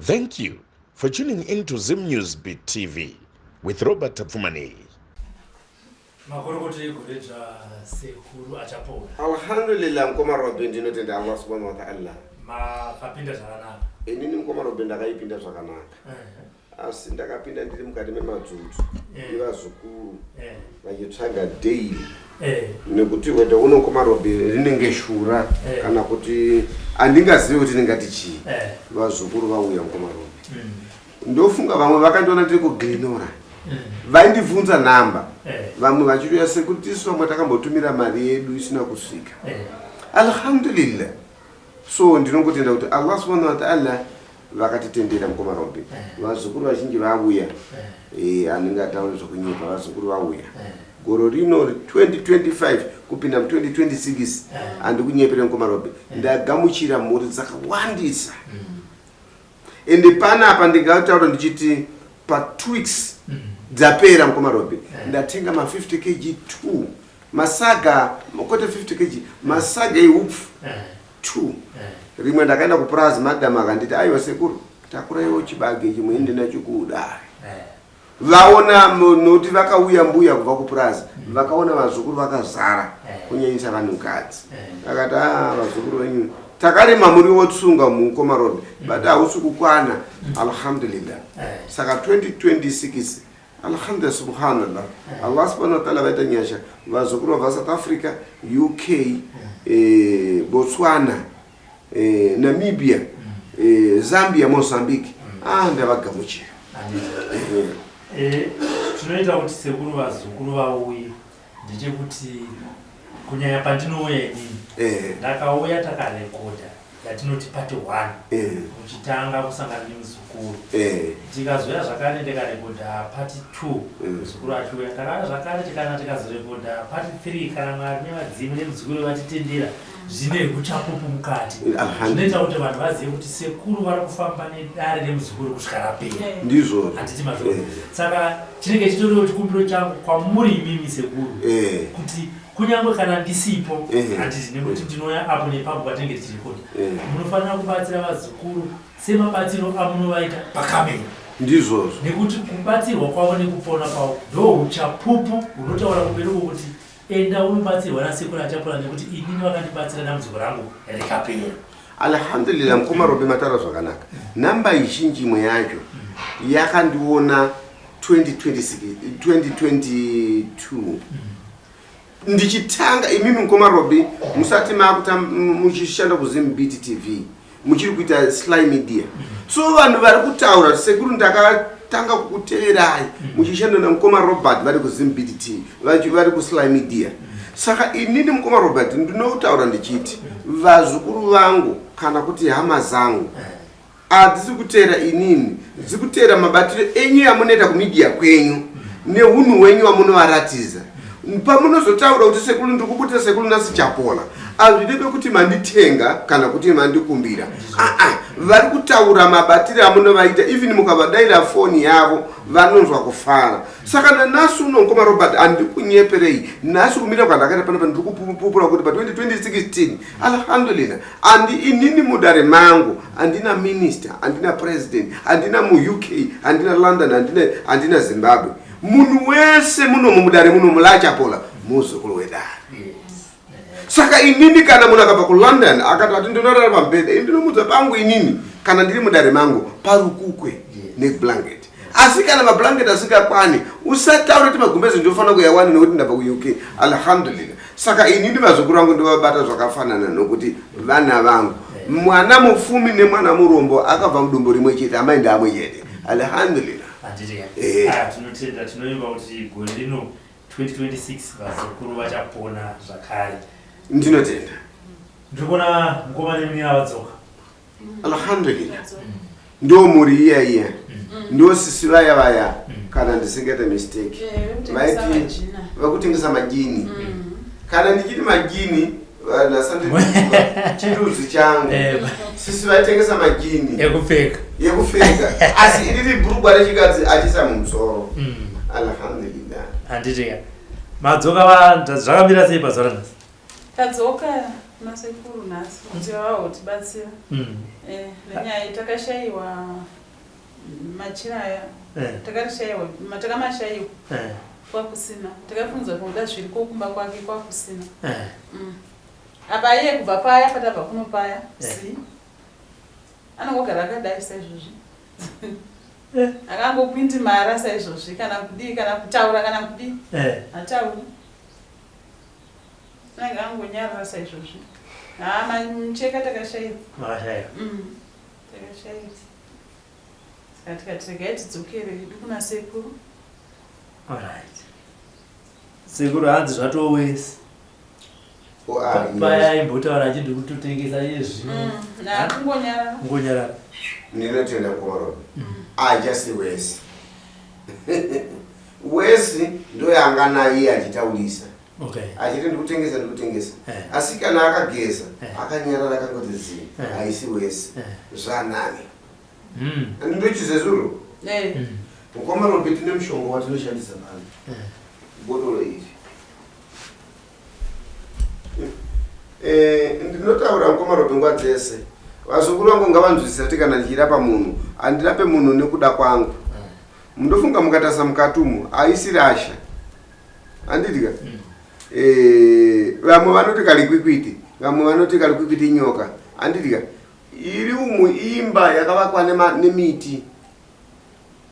Thank you for tuning in to Zim News Beat TV with Robert Tapfumaneyi. Makorokota egore dzva sekuru achapora. Alhamdulillah mkoma Robin ndinotenda Allah subhanahu wa ta'ala. Makapinda zvakanaka. Inini mkoma Robin ndakaipinda zvakanaka. Asi ndakapinda ndiri mukati memadzudzo eh. nevazukuru eh. vachitsvaga daily eh. nekuti weda uno mkoma Robin rinenge shura kana kuti handingazivi kuti ndingati chii. Vazukuru vauya mkoma Robin. Mm. Ndofunga vamwe vakandiona ndiri kuGlenora mm. vaindibvunza nhamba eh. Vamwe vachitouya sekuti tisu vamwe takambotumira mari yedu isina kusvika eh. Alhamdulillah, so ndinongotenda kuti Allah subhanahu wa ta'ala vakatitendera mukoma Robi eh. Vazukuru vazhinji vauya, handingatauri zvokunyepa, vazukuru vauya gore rino 2025 kupinda mu 2026, handikunyepere mukoma Robi, ndagamuchira mhuri dzakawandisa. Ende panapa ndingataura ndichiti pa 2 weeks dzapera mukoma Robi, ndatenga ma 50 kg 2 masaga, kwete 50 kg, masaga eupfu 2. Rimwe ndakaenda kupurazi, madam akanditi, "Aiwa sekuru, takuraiwo chibage chimwe inde nacho kudare." Vaona nokuti vakauya mbuya kubva kupurazi, vakaona vazukuru vakazara, kunyanyisa vanhukadzi. Akati, "A, vazukuru venyu, takarima muriwo tsunga mukoma Robi, but hausi kukwana." Alhamdulillah. Saka 2026, alhamdulillah, subhanallah, Allah subhanahu wa ta'ala vaita nyasha, vazukuru vabva South Africa, UK, Botswana, Namibia, Zambia, Mozambique, ah, ndavagamuchira. Tinoita kuti sekuru vazukuru vauye ndechekuti kunyanya pandinouya inini, ndakauya takarekodha yatinoti part 1, muchitanga kusangana nemuzukuru. Tikazoya zvakare ndikarekodha part 2, muzukuru achiuya. Takauya zvakare tikana tikazorekodha part 3. Kana Mwari nevadzimu nemuzukuru vatitendera, zvine uchapupu mukati, zvinoita kuti vanhu vazive kuti sekuru vari kufamba nedare remuzukuru kusvika rapera. Ndizvo. Handiti mazvo? Saka chinenge chitoriwo chikumbiro changu kwamuri imimi sekuru, kuti kunyange kana ndisipo, handiti, nekuti ndinouya apo nepapo patinenge tichirekodha, munofanira kubatsira vazukuru semabatsiro amunovaita pakamera. Ndizvozvo. Nekuti kubatsirwa kwavo nekupona kwavo ndo uchapupu hunotaura kumberi uko kuti enda unobatsirwa nasekuru Achapora, nekuti inini vakandibatsira, dambudziko rangu rikapera. Alhamdulillah, mukoma Robi, mataura zvakanaka. Namba izhinji imwe yacho yakandiona 2026, 2022 ndichitanga. Imimi mukoma Robi musati makuta muchishanda kuZimbeat TV, muchiri kuita Sly Media. So vanhu vari kutaura kuti, "Sekuru, ndakatanga kukuteverai muchishanda namukoma Robert vari kuZimbeat TV, vari kuSly Media." Saka inini mukoma Robert ndinotaura ndichiti vazukuru vangu kana kuti hama zangu hadzisi kuteera inini, dziri kuteera mabatiro enyu amunoita kumedia kwenyu neunhu hwenyu wamunovaratidza. Pamunozotaura kuti, "Sekuru, ndiri kubutira sekuru nasi Chapola," hazvidebe kuti manditenga kana kuti mandikumbira. Aa, vari kutaura mabatiro amunovaita. Even mukavadaira foni yavo vanonzwa kufara. Saka nanhasi uno mukoma Robert, handikunyeperei, nhasi kumira kwandakaita panapa ndiri kupupura kuti pa2016, alhamdulillah, andi inini mudare mangu handina minister, handina president, handina muUK, handina London, handina Zimbabwe. Munhu wese munomu mudare muno mulaChapola muzukuru wedare. Saka inini kana munhu akabva kuLondon akati ati ndinorara pamubhedha, ini ndinomudza pangu inini kana ndiri mudare mangu parukukwe neblanket. Asi kana mablanket asingakwani, usataura kuti magumbezi ndinofanira kuyawani nekuti ndabva kuUK. Alhamdulillah. Saka inini vazukuru vangu ndovabata zvakafanana nokuti vana vangu. Mwana mupfumi nemwana murombo akabva mudumbu rimwe chete, amai ndaamwe chete. Alhamdulillah. Handiti? Eh. Ah, tinotenda, tinoimba kuti gore rino 2026 vazukuru vachapona zvakare. Ndinotenda. Ndiri kuona mukoma nemunina vadzoka. Alhamdulillah, ndo mhuri iya iya, ndo sisi vaya vaya, kana ndisingaita mistake, vaiti vakutengesa majini. Kana ndichiti majini, chirudzi changu, sisi vaitengesa majini ekupfeka. Yekupfeka, asi iriri bhurugwa rechikadzi achiisa mumusoro. Alhamdulillah. Handiti? Madzoka, zvakamira sei pazuva ranhasi? Tadzoka nasekuru nhasi kuti vavahotibatsira nenyaya takashayiwa machira aya. Takarishayiwa, takamashayiwa. Kwakusina. Takafunza kuda zviriko kumba kwake kwakusina. Apa iye kubva paya patabva kuno paya si anongogara akadai saizvozvi. Akangopindimara saizvozvi kana kudii kana kutaura kana kudii. Hatauri. Anenge angonyarara saizvozvi. Haa mucheka takashayiwa. Makashayiwa. Takashayiwa. Saka tikati regai tidzokere hedu kuna sekuru. Alright. Sekuru hanzi zvatowesi. Paya aimbotaura achiti kutotengesa iye zvino. Kungonyarara. Kungonyarara. Ndinotenda koro. Achasi wesi. Wesi ndoyanga naye iye achitaurisa. Okay. Achiti ndikutengesa ndikutengesa. Asi kana akageza akanyarara akangoti zii haisi wesi. Zvanani. Ndochizezuro. Mukoma Robi tine mushonga watinoshandisa pano. Botoro iri. Ndinotaura mukoma Robi nguva dzese. Vazukuru vangu ngavanzwisisa kuti kana ndichirapa munhu, handirape munhu nekuda kwangu. Mundofunga mukatarisa mukati umu, haisi rasha. Handiti ka? Vamwe vanoti kalikwikwiti, vamwe vanoti kalikwikwiti inyoka. Handiti ka? Iri umu imba yakavakwa nemiti.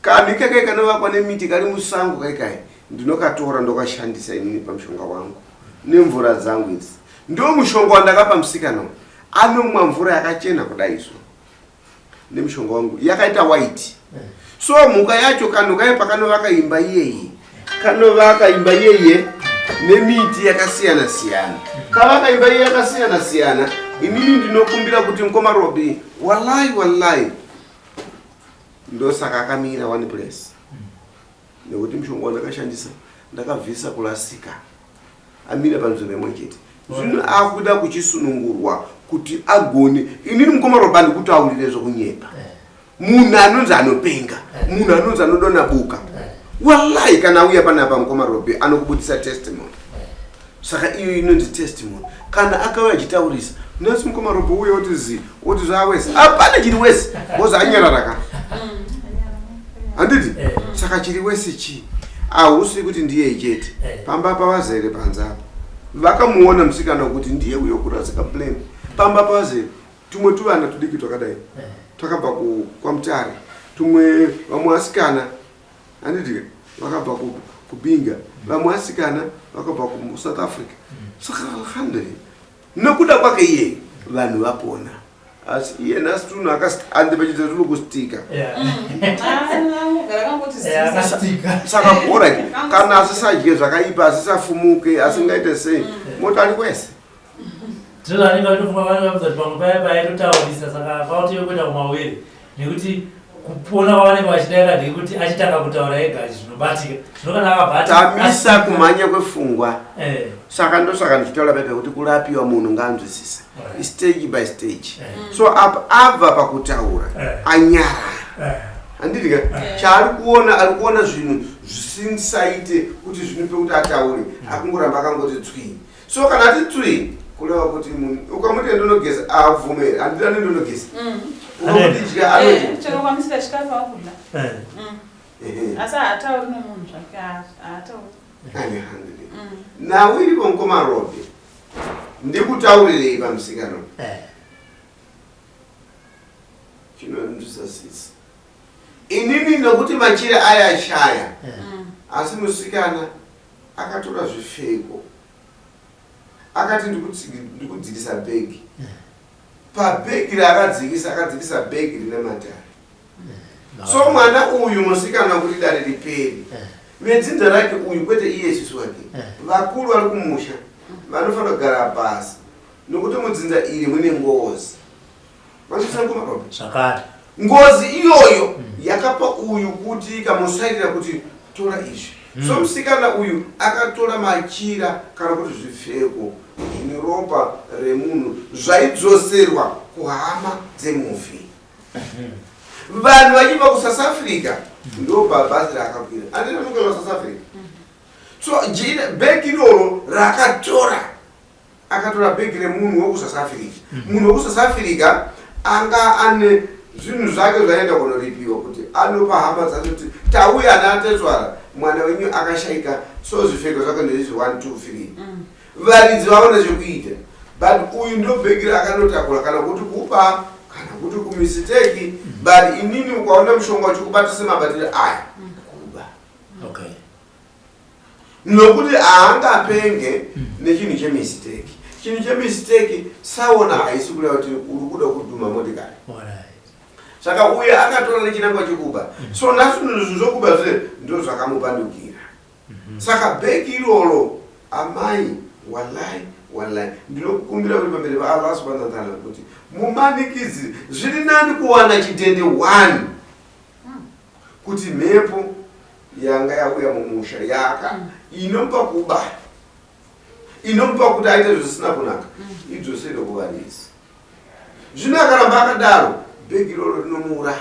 Kanhu ikakai kanovakwa nemiti kari musango kaikai ndinokatora ndokashandisa inini pamushonga wangu nemvura dzangu idzi. Ndo mushonga wandakapa musikana uyu. Anomwa mvura yakachena kudai so nemushonga wangu yakaita white. So mhuka yacho kanhu kaye pakanovaka imba iyeye kanovaka imba iyeye nemiti yakasiyana siyana. Kavaka imba iye yakasiyana siyana. Inini ndinokumbira kuti mukoma Robi, wallahi wallahi ndosaka akamira one place nekuti mushonga wandakashandisa ndakabvisa kurasika amira panzvimbo imwe chete. Zvino akuda kuchisunungurwa kuti agone. Inini mukoma Robi andikutaurire zvokunyepa. Munhu anonzi anopenga, munhu anonzi anodona buka. Wallahi kana auya panapa mukoma Robi anokubudisa testimony. Saka iyo inonzi testimony. Kana akauya achitaurisa, nhasi mukoma Robi uye oti zi, oti zvawese. Hapana chiri wese, because anyarara ka. Handiti? Saka chiri wese chii? Hausi kuti ndiye chete. Pamba pavazere panze apa. Vakamuona musikana kuti ndiye uyo kurasika blame. Pamba pavazere. Tumwe tuvana tudiki twakadai twakabva kwaMutare, tumwe vamwe vasikana handiti vakabva kuBinga, vamwe vasikana vakabva kuSouth Africa. Saka alhamdulillah nekuda kwake iye vanhu vapona. Asi iye nhasi tunhu ande pachita turi kustika. Saka alright, kana asisadye zvakaipa, asisafumuke, asingaite sei, moti ari kwese. Ndozvanenge vatofunga vanenge vakuudza kuti pamwe paya paitotaurisa saka kwautove kuenda kumawere nekuti kupona kwavanenge vachida ndekuti achitanga kutaura ega zvinobatika. Zvino kana akabva ati tamisa kumhanya kwepfungwa. Saka ndosaka ndichitaura pepe kuti kurapiwa munhu ngaanzwisise. Stage by stage. So apa abva pakutaura anyarara. Handiti ka? Chaari kuona, ari kuona zvinhu zvisingaite kuti zvinope kuti ataure. Akungoramba akangoti tswii. So kana ati tswii kureva kuti munhu ukamuti ndinogeza abvume, handiti ane ndinogeza. Ukamuti dya anodya. Chero ukamusira chikafu akudya. Asi haatauri nomunhu zvake, haatauri. Alhamdulillah. Nhau iripo mukoma Robi, ndikutaurirei pamusikana. Chinonzwisa tsitsi. Inini nokuti machira aya ashaya. Asi musikana akatora zvipfeko akati ndikudzikisa bhegi. Pabhegi raakadzikisa, akadzikisa bhegi rine matare. So mwana uyu musikana kuti dare riperi, vedzinza rake uyu kwete iye sisi wake, vakuru vari kumusha vanofanira kugara pasi nokuti mudzinza iri mune ngozi. Zvakare ngozi iyoyo yakapa uyu kuti ikamusarira kuti tora izvi. So musikana uyu akatora machira kana kuti zvipfeko zvine ropa remunhu zvaidzoserwa kuhama dzemufi. Vanhu vachibva kuSouth Africa ndo bhazi raakakwira. Handina kukwira South Africa. So bhegi iroro raakatora Akatora bhegi remunhu wekuSouth Africa. Munhu wekuSouth Africa anga ane zvinhu zvake zvaienda kunoripiwa kuti anopa hama dzacho kuti tauya natezvara, mwana wenyu akashaika, so zvipfeko zvake ndezvi 1 2 3. Varidzi vaona chekuita, but uyu ndo bhegi raakanotakura, kana kuti kupa kana kuti kumistake. But inini ukaona mushonga uchikubata semabatiro aya, kuba. Nokuti haangapenge nechinhu chemistake. Chinhu chemistake saona haisi kureva kuti uri kuda kudhuma motikari. Saka uye akatora nechinangwa chekuba, so nhasi zvinhu zvokuba zve ndo zvakamupandukira. Saka bhegi iroro, amai, walai walai, ndinokukumbira kuti pamberi paAllah subhanahu wataala kuti mumanikidzi. Zviri nani kuwana chidhende 1 kuti mhepo yanga yauya mumusha yaka inomupa kuba, inomupa kuti aite zvisina kunaka, idzosere kuvarisi. Zvino akaramba akadaro, bhegi iroro rinomuuraya,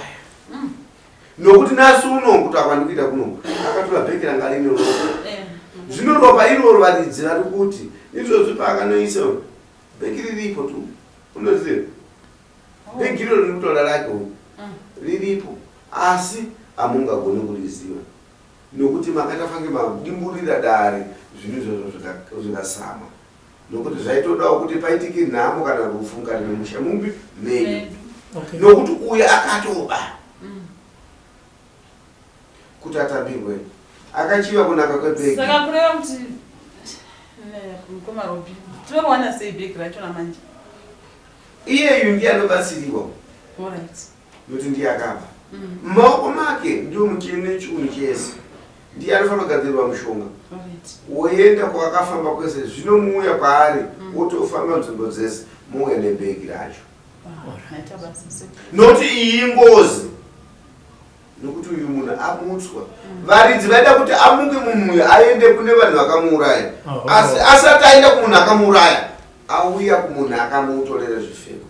nokuti nhasi uno kuti akwandikuita kuno akatora bhegi ranga rine ropa. Zvino ropa iroro varidzi vari kuti izvozvi paakanoisa bhegi riripo tu, unoziva bhegi iroro riri kutora rake uyu riripo, asi hamungagoni kuriziva nokuti makaita fange madimburira dare zvinhu izvozvo zvikasama, nokuti zvaitodawo kuti paitike nhamo kana rufu mukati memusha mumbi menyu. Medu. Nokuti uyu akatoba kuti atambirwe, akachiva kunaka kwebhegi. Saka kureva kuti mukoma Robi, tinoriwana sei bhegi rachona manje? Iyeyu ndiye anobatsiriwa nokuti ndiye akaba. Mumaoko make ndiwo muchine chiunu chese, ndiye anofanira kugadzirwa mushonga. Woenda kwakafamba kwese, zvinomuuya kwaari, wotofamba nzvimbo dzese, mouya nebhegi racho. Maita basa sekuru. Nokuti iyi ingozi, nokuti uyu munhu amutswa. Varidzi vaida kuti amuke munhu uyu aende kune vanhu vakamuuraya. Asi asati aenda kumunhu akamuuraya, auya kumunhu akamutorera zvipfeko.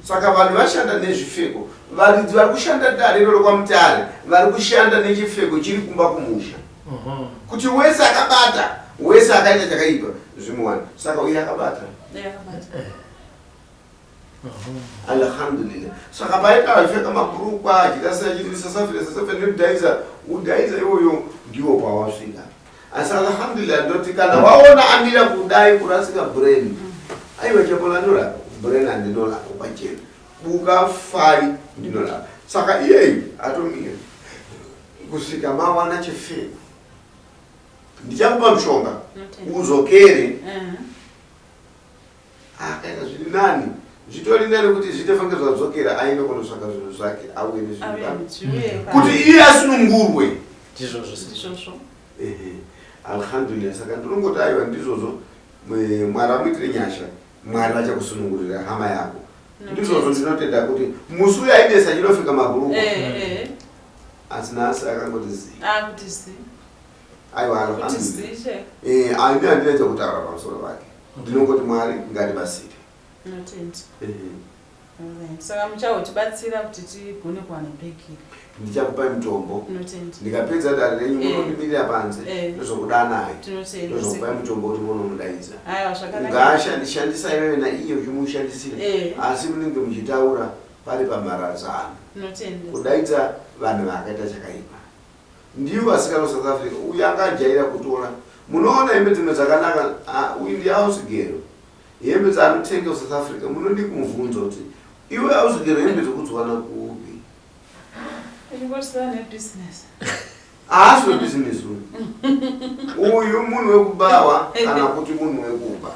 Saka vanhu vashanda nezvipfeko. Varidzi vari kushanda dare iroro kwaMutare vari kushanda nechipfeko chiri kumba kumusha, kuti wese akabata, wese akaita chakaipa, zvimuwana. Saka uyu akabata. Yakabata. Alhamdulillah. Saka paita vachipfeka mabhurukwa achitasira chiri sasafira sasafira nekudhaisa udhaisa iwoyo, ndiwo pawasvika. Asi alhamdulillah, ndoti kana waona amira kudai kurasika brain, aiwa, chapola anorapa brain, handinorapa pachena buka fari, ndinorapa. Saka iyeyu atomira kusvika mawana chipfeko. Ndichakupa mushonga uzokere. Akaita zviri nani, zvitori nani kuti zviite fange zvadzokera, aende kunotsvaka zvinhu zvake, auye nezvinhu Auye zvake zviuye kuti iye asunungurwe. Ndizvozvo. Ndizvozvo. Ehe, alhamdulillah. Saka ndinongoti aiwa, ndizvozvo. Mwari amuitire nyasha, Mwari vachakusunungurira hama yako. Ndizvozvo, ndinotenda kuti musi uyu aidesa chinofika mabhurukwa, asi nhasi akangoti zii. Akuti zi. Aiwa, Kuti alhamdulillah. zi che. Ini handina chekutaura pamusoro pake, ndinongoti Mwari ngatibasire. Tinotenda. Ehe. Alright. Saka muchazotibatsira kuti tigone kuwana bhegi iri? Ndichakupai mutombo. Tinotenda. Ndikapedza dare renyu, munondimirira panze, ndozokudanai, Tinotenda. ndozokupai mutombo kuti munomudaidza. Aiwa, zvakanaka. Ungashandisa iwewe naiye uchimushandisira, asi munenge muchitaura pari pamharadzano Tinotenda. kudaidza vanhu vakaita chakaipa. Ndivo vasikana South Africa, uyu anga ajaira kutora. Munoona hembe dzimwe dzakanaka. Ah, uyu ndi house girl, hembe dzaanotenga kuSouth Africa, munodi kumubvunza kuti iwe house girl, hembe dzekudziwana kupi? Ingosiyana nebusiness. Haasi webhizinesi uyu, uyu munhu wekubawa kana kuti munhu wekuba.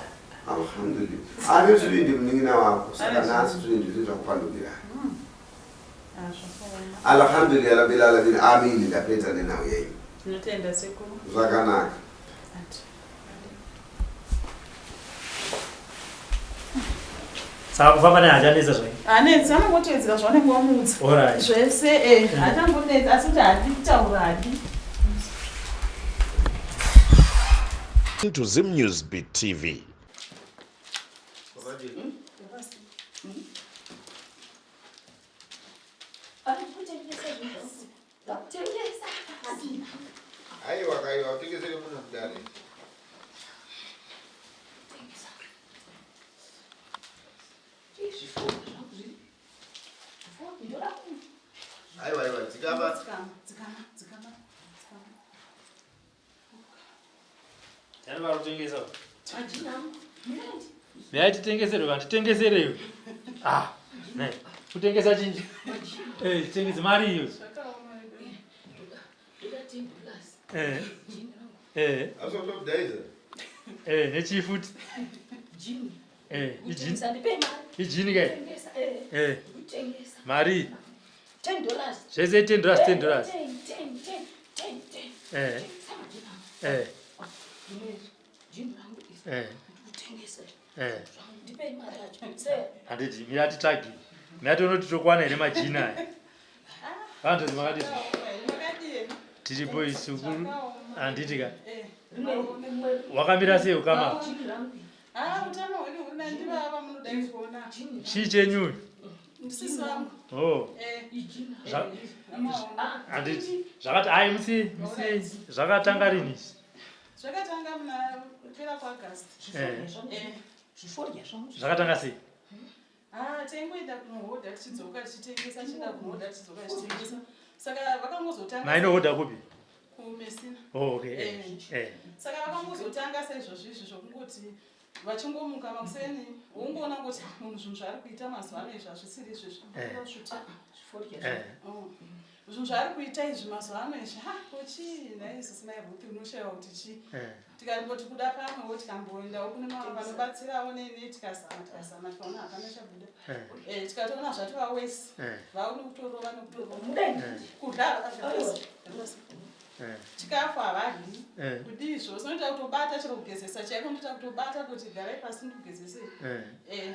Alhamdulillah, ane zvivindi munin'ina wako. Saka Ane nhasi zvivindi zviri zvakupandukira. Ah, zvakaoma. Alhamdulillah rabbil alamin, amin. Ndapedza nenhau yenyu. Tinotenda sekuru. Zvakanaka. Ati. Saka kufamba naye hachanetsa zvake? Hanetsi, anongotevedzera zvaunenge wamuudza. Zvese, haachambonetsi, asi kuti hadi kutaura, hadi. To Zim News Beat TV. Aiwa, kaiwa utengesere munhu kudare. Aiwa, aiwa, dzikama. Dzikama, dzikama, dzikama, dzikama. Yani vari kutengesa. Mirai titengeserwe vanhu titengeserewe. Ah, ne. Kutengesa chinji. Eh, titengese mari iyo. Eh. Eh. Asotodaiza. Eh, nechii futi? Jini. Eh, ijini. Ndipe mari. Ijini ke. Eh. Eh. Kutengesa. Mari. $10. Zvese $10, $10. 10, 10, 10, 10, 10. Eh. Eh. Jini rangu iri. Eh. Kutengesa. Eh. Ndipe mari yacho. Se. Handiti mira titsvage. Mira tione kuti tokwana here majini aya. Vanhu makadii? Makadii? Tiripo isu handiti ka. Eh. Wakamira sei ukama? Jini rangu iri. Ah, utano hwedu huri nani ndivava munodai kuona. Jini. Chii chenyu? Ndisisi vangu. Oh. Eh. Ijini. Amaona. Handiti zvakati ai musi musi zvakatanga rini? Zvakatanga muna kupera kwaAugust. Eh. Eh. Zviforya zvangu. Zvakatanga sei? Ah, taingoenda kunohodha tichidzoka tichitengesa, tichienda kunohodha tichidzoka tichitengesa. Saka vakangozotanga Mainohodha kupi? kuMessina. Oh, okay. Eh. Eh. Saka vakangozotanga saizvozvo izvi zvokungoti vachingomuka makuseni wongoona kuti munhu zvinhu zvaari kuita mazuva ano izvi hazvisiri izvezvi. Eh. Zviforya Eh. zvangu. Oh. Zvinhu zvaari kuita izvi mazuva ano izvi ha ko chii nhai isusu mai Ruth unoshayiwa kuti chii. Eh. Tikamboti kuda pamwewo tikamboendawo kune vanobatsirawo nei tikazama tikazama tikaona hapana chabuda. Eh. Eh, tikatoona zvatova wesi Eh. vaone kutorova nekutorova Mudai. kudya Eh. chikafu havaryi Eh. kudii zvose unoita kutobata chero kugezesa chaiko unoita kutobata kuti garai pasi ndikugezesei Eh. Eh,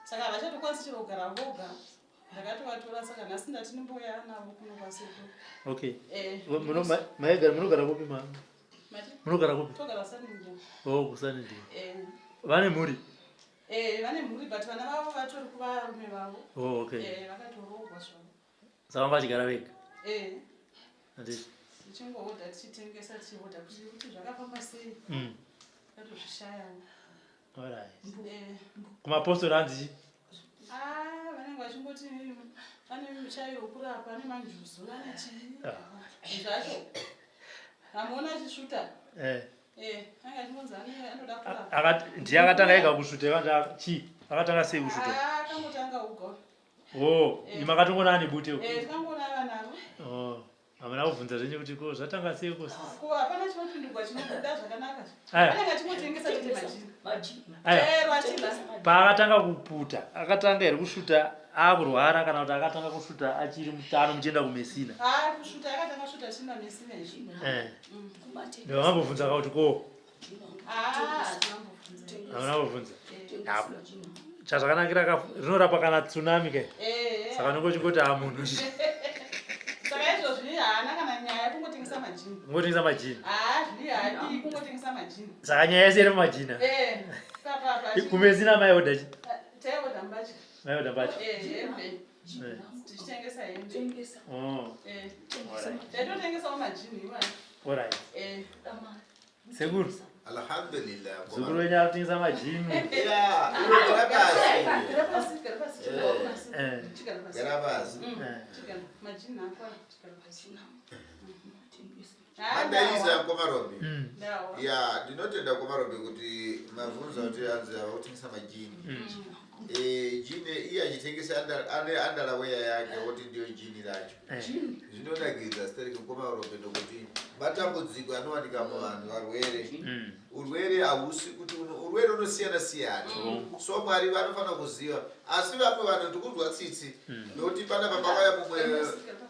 saka havachatokwanisi chero kugara voga ndakatovatora saka nhasi ndati ndimboya navo kuno kwasekuru. Okay. Eh, Muno maigara munogara kupi ma? mati Munogara kupi? togara Sunningdale. Oh, kuSunningdale. Eh, Vane mhuri? eh, vane mhuri but vana vavo vatori kuvarume vavo. Oh, okay. Eh, vakatoroorwa zvavo. Saka vanga vachigara vega. Eh, Handiti. tichingohodha tichitengesa tichihodha kuti zvakafamba sei tatozvishayawo. Alright. Eh. Kumapostori hanzi chii? Ah, vanenge vachingoti vane mushayi wekurapa nemanjuzu vane chii Ah. zvacho hamuona achisvuta. Eh. Eh, ange achingonzi anoda kurapa. Akati ndiye akatanga ega kusvuta kanja chii? Akatanga sei kusvuta? Ah, akangotanga uga. Oh, Eh. imi makatongona ane bute uko. Eh, tikangoona vanavo. Oh. Hamuna kubvunza zvenyu kuti ko zvatanga sei ko sisi? Ko hapana chinopindurwa chinobuda zvakanaka. Aya. Anenge achingotengesa chete majini. Majini. Aya. Chero achidya. Paakatanga kuputa, akatanga here kusvuta akurwara kana kuti akatanga kusvuta achiri mutano muchienda kuMessina? Ah, kusvuta akatanga kusvuta achienda Messina izvi. Eh. Kumatengesa. Ndovamambobvunza kuti ko Ah, tinambobvunza. hamuna kubvunza. Chazvakanakira rinorapa kana tsunami ke. Eh. Saka unenge uchingoti ah munhu Saka izvozvi haana kana nyaya kungotengesa majini. kungotengesa majini. Ah, zvii haadii kungotengesa majini. Saka nyaya yese iri mumajini. Eh, papa. KuMessina maiodha chi? Taiodha mbatya. Maiodha mbatya. Eh, hembe. Eh. Tichitengesa hembe. Tengesa. Oh, Eh. alright. Taitotengesawo majini iwayo. Alright. Eh. Sekuru, Alhamdulillah. zukuru wenyu arikutengesa majini. Yeah, inogara pasi. Gara pasi, gara pasi, chigara pasi. Eh. Chigara pasi. Gara pasi. Eh. Chigara. Majini ako aya, chigara pasi. Ah, Mandaiza ndawa. mukoma Robi. Ndawa. Ya, ndinotenda mukoma Robi kuti mabvunza kuti anzi ava kutengesa majini. Eh, jini iye achitengesa ane andalaweya yake woti ndiyo jini racho. Eh. Zvinonakidza stereki mukoma Robi ndokuti matambudziko anowanika muvanhu varwere. Urwere hausi kuti urwere unosiyana siyana. So Mwari vanofanira kuziva. Asi vamwe vanhu ndikunzwa tsitsi nokuti panapa pakauya mumwe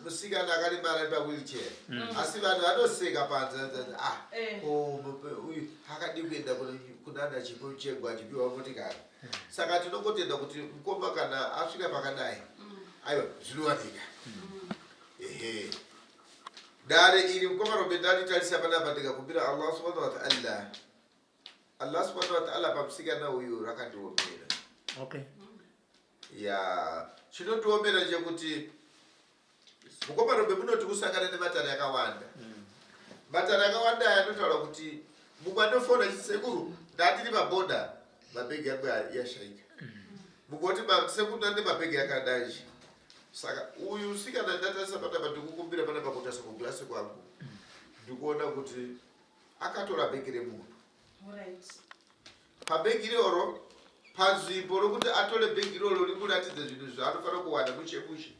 musikana akaremara ari pawheelchair. Asi vanhu vanoseka panze vanzi, ah, ko uyu akadi kuenda kunana chipo chegwa achipiwa motikari. Saka tinongotenda kuti mukoma kana asvika pakadai, aiwa zvinowanika. Ehe. Dare iri mukoma Robe ndaritarisa panapa ndikakumbira Allah subhanahu wa ta'ala. Allah subhanahu wa ta'ala pamusikana uyu rakandiomera. Okay. Ya, chinondiomera chekuti mukoma Robe munoti kusangana nematare akawanda. Matare akawanda aya anotaura kuti mumwe anofona achiti sekuru ndatiri pabhodha mabhegi yangu yashaika. Mugoti sekuru nane mabhegi akadai. Saka uyu sikana ndatarisa panapa ndikukumbira panapa kutarisa kuglass kwangu. Ndikuona kuti akatora bhegi remunhu. Alright. Pabhegi iroro panzvimbo rokuti atore bhegi iroro rikuratidza zvinhu zvaanofanira kuwana mushe mushe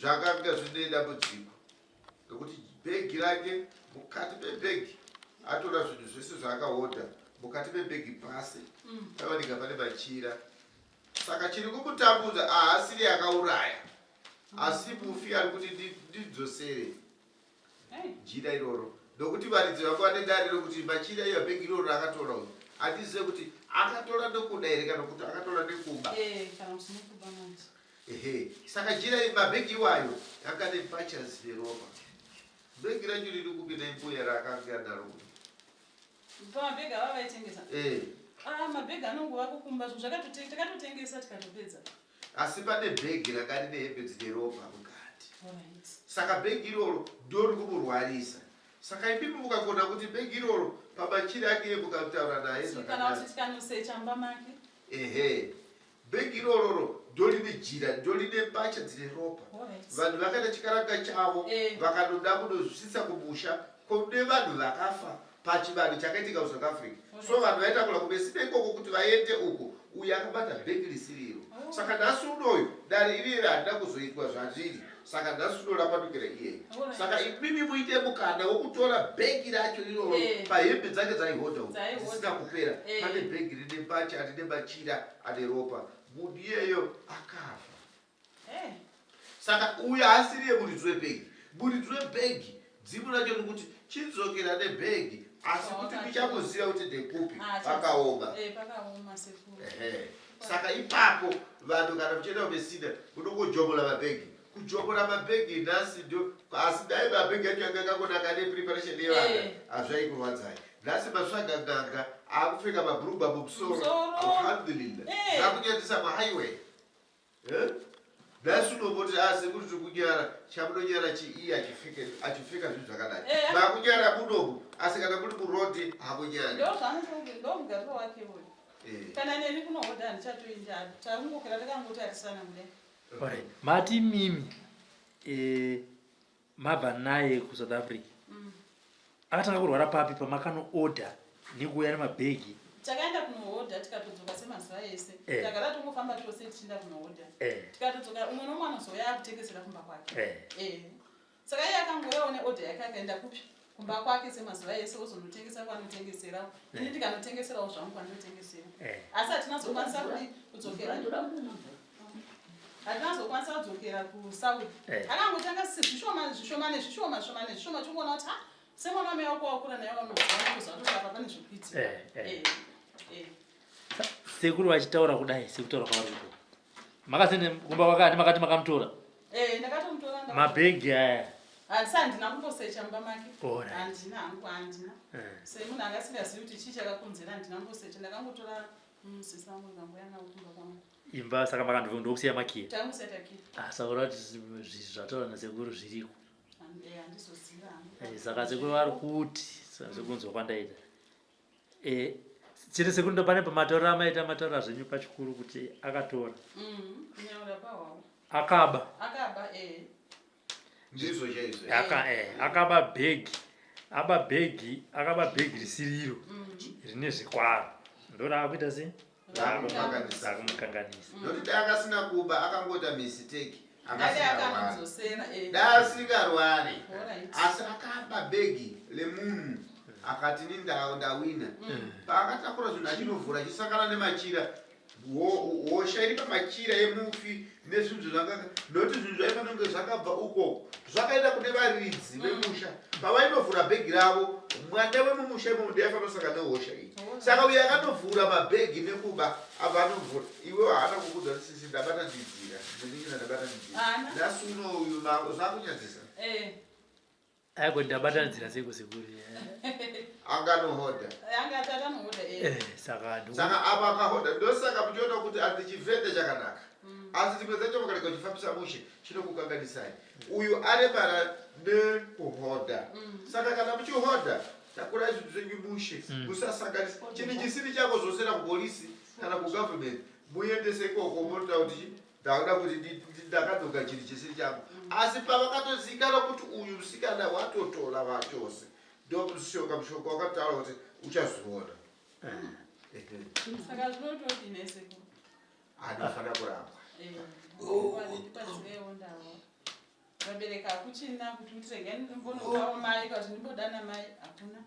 zvakanga zvine dambudziko. Nokuti bhegi rake mukati mebhegi atora zvinhu zvese zvaakahodha mukati mebhegi pasi paiwanika pane machira. Saka chiri kumutambudza haasiri akauraya asi mufi ari kuti ndidzosere jira iroro nokuti varidzi vako vane dare rokuti machira iyo bhegi iroro raakatora uyu handizive kuti akatora nekuda here kana kuti akatora nekuba. Kana kuti nekuba manje. Ehe, saka jira mabhegi iwayo anga nembatya dzine ropa. Bhegi racho riri kupi nembuya raakanga naro? Pamabhegi ava vaitengesa? Eh. Ah, mabhegi anongova kukumba zvinhu zvakatote takatotengesa tikatopedza. Asi pane bhegi ranga rine hembe dzine ropa mukati. Alright. Saka bhegi iroro ndori kumurwarisa. Saka imimi mukagona kuti bhegi iroro pamachira ake mukataura naye Kana zvakanaka. kuti tikanosecha mumba make. Ehe. Bhegi irororo ndorine jira ndorine mbatya dzine ropa. Vanhu vakaita chikaranga chavo vakanoda kunozvisvitsa kumusha kune vanhu vakafa pachivanhu chakaitika kuSouth Africa. So vanhu vaitakura kuMessina ikoko kuti vaende uko uyo akabata bhegi risiriro. Saka nhasi unoyu dare iriri harina kuzoitwa zvazviri. Saka nhasi uno rapandukira iyeyo. Saka imimi muite mukana wokutora bhegi racho iroro pahembe dzake dzaihodha uko dzisina kupera. Pane bhegi rine mbatya rine machira ane ropa. Munhu iyeyo akafa. Saka uyo haasiriye muridzi webhegi. Muridzi webhegi dzimu racho rikuti chidzokera nebhegi asi kuti ndichamuziva kuti ndekupi pakaoma. Pakaoma sekuru. Ehe. Saka ipapo vanhu kana muchienda kuMessina munongojomola mabhegi. Kujomola mabhegi nhasi ndo asi dai mabhegi acho anga akangonaka nepreparation yevana hazvaikurwadzai. Nhasi masvaga n'anga akupfeka mabhurugwa mumusoro. Alhamdulillah. Zvakunyadzisa mahighway. Nhasi unomboti ah sekuru tiri kunyara chamunonyara chii achipfeka achipfeka zvinhu zvakadai. Makunyara munomu asi kana muri muroad hamunyari. Ndozvaanotonge ndomugariro wake uyu. Kana neni kunohodha handichatoendi takungokera takangotarisana kudai. Alright. Mati mimi mabva naye kuSouth Africa. Akatanga kurwara papi pamakano order nekuuya nemabhegi? Takaenda kunohodha tikatodzoka semazuva ese. Tagara tongofamba tose tichienda kunohodha. Tikatodzoka umwe nomwe anozouya akutengesera kumba kwake. Saka iye akangouyawo neorder yake akaenda kupi? Kumba kwake semazuva ese ozonotengesa kwaanotengesera. Ini ndikanotengeserawo zvangu kwandinotengesera. Asi hatina zokwanisa kudi kudzokera. Hatina zokwanisa kudzokera kuSouth. Akangotanga zvishoma zvishoma nezvishoma zvishoma nezvishoma tingoona kuti ha semwana wamai wako wakura naye wanoziva kuti apa pane zvekuitika. Sekuru vachitaura kudai sekutaura kwavari kuita. Makasende kumba kwakati makati makamutora? Ndakatomutora Mabhegi aya. Asi handina kumbosecha mumba make. Handina hangu handina. Semunhu anga asingazivi kuti chii chakakonzera handina kumbosecha ndakangotora musisi wangu ndikangouya navo kumba kwangu. Imba saka makandokusiya makiya. Tangusiya takiya. Ah saka urati zvataura nasekuru zviriko. Handizoziva hangu. Saka sekuru vari kuti sekunzwa kwandaita. Chete sekuru ndo pane pamatauriro amaita mataura zvenyu pachikuru kuti akatora. Kunyaura pahwawo. Akaba. Akaba Ndizvo chaizvo. Akaba bhegi. Aba bhegi, akaba bhegi risiriro. Rine zvikwaro. Ndoraakuita sei? Raakumukanganisa. Raakumukanganisa. Nokuti dai akasina kuba akangoita mistake. Dai akanodzosera. Dai asingarwari. Asi akaba bhegi lemunhu akati ini ndawina. Paakatakura zvinhu achinovhura achisangana nemachira hosha iri pamachira emufi nezvinhu zvanga nokuti zvinhu zvaifanira kunge zvakabva uko zvakaenda kune varidzi vemusha pavainovhura bhegi ravo mwana wemumusha imomo ndiye aifanira kusangana nehosha iyi. Saka uyo akanovhura mabhegi nekuba abva anovhura iwe haana kukudza kuti sisi ndabata ndidzira ndinina ndabata ndidzira nhasi uno uyu zvakunyadzisa. Aiko ndabatanidzira seiko sekuru. Anganohodha. Anga atanohodha Saka saka apa akahodha ndosaka muchiona kuti ati chivende chakanaka. Asi chimwe dzacho mukarega kuchifambisa mushe chinokukanganisai. Uyu aremara nekuhodha. Saka kana muchihodha takurai zvinhu zvenyu mushe musasanganisa chinhu chisiri chako zvosera kupolisi. Kana kugovernment muendese ikoko mototaura kuti chi ndakuda kuti ndakadzoka chinhu chisiri changu. Asi pavakatozikanwa kuti uyu musikana watotora vachose ndomushoka mushonga wakataura kuti uchazviona. Saka zvinotodini sekuru? Anofanira kurapwa. Vabereki hakuchina kuti uti regai ndimbonopawo mai kana kuti ndimbodana mai hakuna.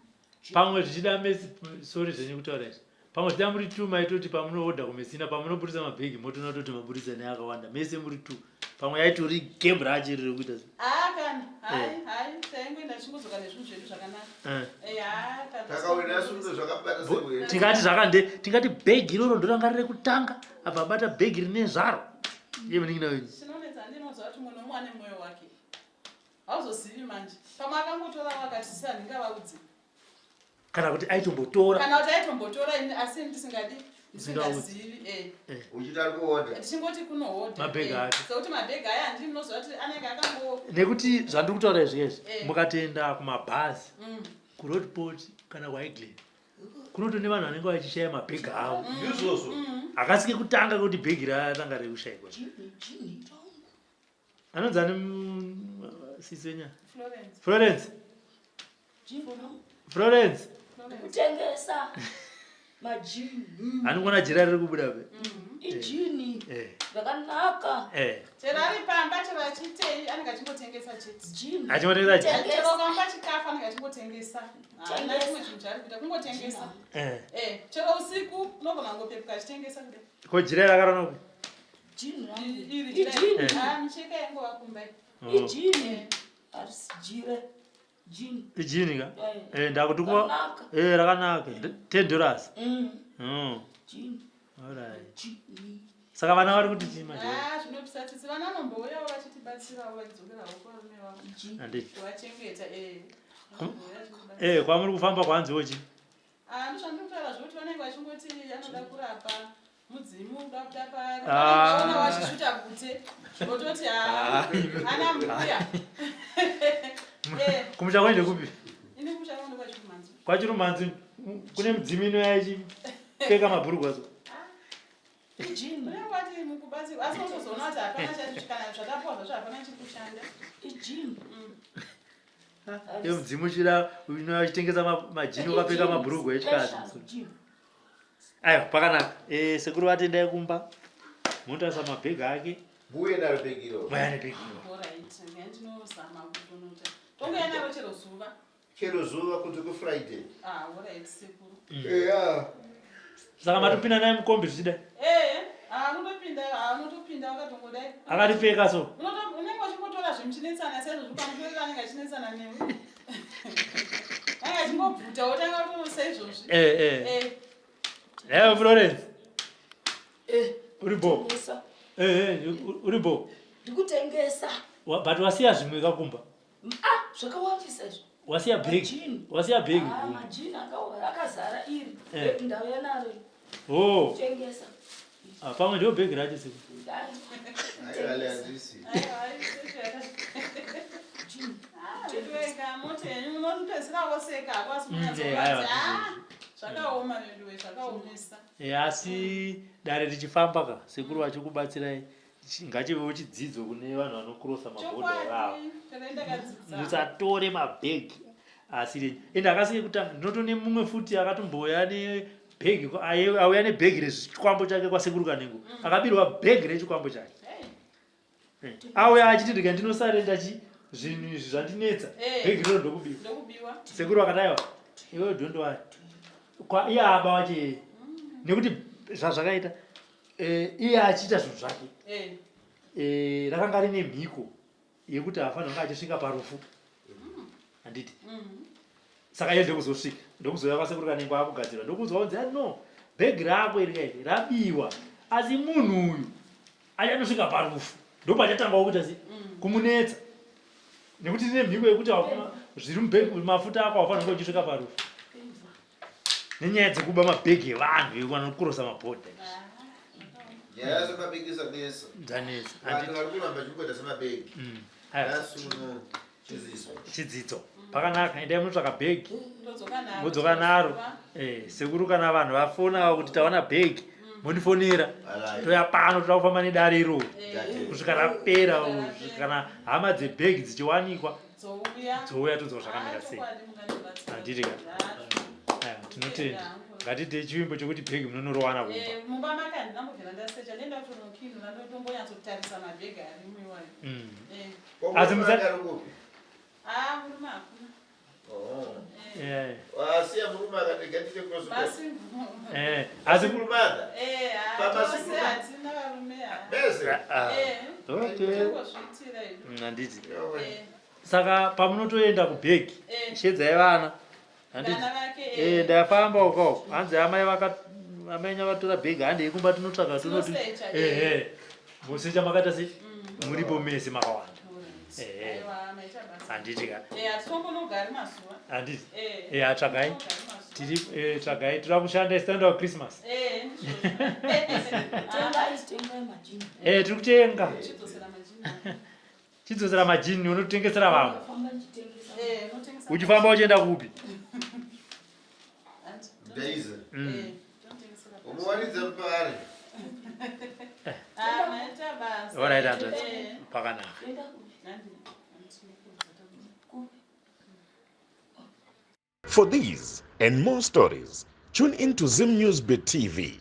Pamwe zvichida mesi sorry zvenyu kutaura izvi. Pamwe zvichida muri two maitoti pamunohodha kumesina pamunoburitsa mabhegi motoona toti maburitsa neakawanda mese muri two. Pamwe yaitori game racho riri kuita. Ah kana hai eh. hai taingoenda tichingodzoka nezvinhu zvedu zvakanaka. Eh. Eh, ah, Takawina sundo zvakabata sewe. Tingati zvakande tingati bhegi iroro ndoranga riri kutanga abva abata bhegi rine zvaro. Iye munin'ina wenyu. Chinonetsa ndinoziva kuti munhu umwe ane mwoyo wake. Hauzozivi manje. Pamwe akangotora akati sisi handingavaudzi. Kana kuti aitombotora. Kana kuti aitombotora ini asi ndisingadi ndisingazivi eh. eh. Uchiti ari kuhodha. Tichingoti kunohodha. Mabhegi eh. ake. Sekuti mabhegi aya handii munoziva kuti anenge akango. Nekuti zvandiri kutaura izvi izvi eh. mukatoenda kumabhazi. Kuroadport kana kuHighland. Kunoto nevanhu vanenge vachishaya mabhegi avo. Ndizvozvo. Hakasi kekutanga kuti bhegi ratanga rekushayikwa. Anonzi ani sisi wenya? Florence. Florence. Florence. Kutengesa majini. Anikuona jira riri kubuda pe. Ijini. Eh. Rakanaka. Eh. Chero ari pamba chero achitei anenge achingotengesa chete. Jini. Achingotengesa chete. Chero kamba chikafu anenge achingotengesa. Haana chimwe chinhu chaari kuita kungotengesa. Eh. Eh, chero usiku unogona kungopepuka achitengesa kudai. Ko jira rakarona kupi? Jini rangu. Iri jira. Ijini. Ah, micheka yangova kumba. Ijini. Harisi jira. Jini. Ijini ka? Eh. Eh, ndakuti kuwa. Rakanaka. Eh, rakanaka. $10. Jini. All right. Jini. Saka vana vari kuti chii manje? Ah, zvinopisa tsitsi. Vana vanombouyawo vachitibatsirawo vachidzokerawo kuvarume vavo. Jini. Handiti. Kuvachengeta eh. Vanombouya vachitibatsira. Eh, kwamuri kufamba kwanziwo chii? Ah, ndozvandinotaura zvekuti vanenge vachingoti anoda kurapa mudzimu uda kuda pari. Ah. Vanoona vachisvuta bute. Vototi ah, ana mbuya. Eh, Kumusha kwaende kupi? ini kumusha kwangu ndokwaChirumanzu. KwaChirumanzu kune mudzimu inoya ichipfeka mabhurugwa so. Ijini. Unenge wati mukubatsirwa asi unotozoona kuti hapana chati kana zvatapuwa zvacho hapana chiri kushanda. Ijini. Iyo mudzimu chira inoya ichitengesa majini wakapfeka mabhurugwa echikadzi. Jini. Aiwa, pakanaka. Eh, sekuru vatendai kumba. Munotarisa mabhegi ake. Muuye naro bhegi iroro. Mauya nebhegi iroro. Alright, ndinozama kutonota. Tongouya naro chero zuva. Chero zuva kunze kweFriday. Ah, alright sekuru. Eya. Saka matopinda naye mukombi zvichida. Eh, ah, unotopinda, ah, unotopinda wakatongodai. Akatipfeka so. Unenge uchingotora zvimuchinetsana saizvozvo pamutorero anenge achinetsana newe. Anenge achingobvuta wotanga kutoona saizvozvi. Eh, eh. Eh. Eh, Florence. Eh. Uri bo. Kutengesa. Eh, eh, uri bo. Ndikutengesa. But wasiya zvimwe kakumba. Ah, zvakawandisa izvi. Wasiya bhegi. Majini. Wasiya bhegi. Ah, majini akazara iri. Eh. Bhegi ndauya naro. Oh. Kutengesa. Ah, pamwe ndiyo bhegi racho siku. Aiwa, handisi. Aiwa, aiwa, Jini. Ah, veduwe moti yenyu munopedzisira woseka hako asi Eh, aiwa, munyatsoti ah, zvakaoma veduwe, zvakaomesa. Eh, asi dare richifamba ka sekuru vachikubatsirai ngachivewo chidzidzo kune vanhu vanokrosa mabhodha ivavo. Chokwadi, kana ndakadzidza. Musatore mabhegi asi renyu. Ende akasike kutanga ndinotone mumwe futi akatombouya nebhegi auya nebhegi rechikwambo chake kwasekuru Kanengo. Akabirwa bhegi rechikwambo chake. Hey. Auya achiti ndika ndinosarenda chi zvinhu izvi zvandinetsa. Eh. Bhegi rino ndokubiwa. Ndokubiwa. Sekuru vakati aiwa iwewe don't worry. Kwa iye aba wache nekuti zvazvakaita iye achiita zvinhu zvake. Rakanga rine mhiko yekuti haafanira kunge achisvika parufu. Handiti? Saka iye ndokuzosvika, ndokuzouya kwasekuru Kanengo akugadzirwa, ndokunzwa kunzi no, bhegi rako iri kairi rabiwa, asi munhu uyu achatosvika parufu ndopachatangawo kuita sei kumunetsa, nekuti rine mhiko yekuti zviri mubhegi mafuta ako haufanira kunge uchisvika parufu nenyaya dzekuba mabhegi evanhu vanokurosa mabhodha. Nyaya dzemabhegi dzanetsa. Dzanetsa. Vanhu vari kuramba vachingoita semabhegi. Aiwa. Nhasi uno chidzidzo. Chidzidzo. Pakanaka, endai munotsvaka bhegi. Ndodzoka naro. Modzoka naro. Sekuru kana vanhu vafona kuti tawana bhegi. Mondifonera. Toya pano toda kufamba nedare iroro kusvika rapera kana hama dzebhegi dzichiwanikwa dzouya tonzwa zvakamira sei. Handiti ka? Tinotenda. Ngatite chivimbo chekuti bhegi munonorowana kumba. Eh, mumba make handina mbobvira ndasecha ndenda kutonokinura ndotombonyatsotarisa mabhegi arimo iwayo. Eh. Asi musa Ah, murume hakuna. Oh. Eh. Asiya murume akati gatite cross. Eh, asi murume ada. Eh, tose hatina varume. Bese. Ah. Eh. Okay. Tongozviitira hedu. Handiti. Eh. Saka pamunotoenda kubhegi, Eh. shedzai vana. Handiti. Vana vake, Eh, eh. ndafamba uko. Hanzi amai vaka amai nyavatora bhegi handei kumba tinotsvaga tinoti. Tinosecha, Eh, eh. eh. Mosecha makaita sei? Muripo mese makawanda. Alright. Eh. Aiwa, maita basa. Handiti ka. Eh, hatitombonogari mazuva. Handiti. Eh. Eh, atsvagai. Hatitombonogari mazuva. Tiri eh, tsvagai tiri kushanda stand Christmas. Eh, ndizvozvo. Tengai, tengai majini. Eh, tiri kutenga. Chidzosera majini. Chidzosera majini unotengesera vamwe. Famba ndichitengesa. Eh, unotengesa. Uchifamba uchienda kupi? Hanti. Ndaiza. Eh, tonotengesera. Umuwaridza mupare. Ah, maita basa. Alright, hanzvadzi. Eh. Pakanaka. Toenda kupi? Nandi. Hanti, Kupi? For these and more stories, tune in to Zim News Bit TV.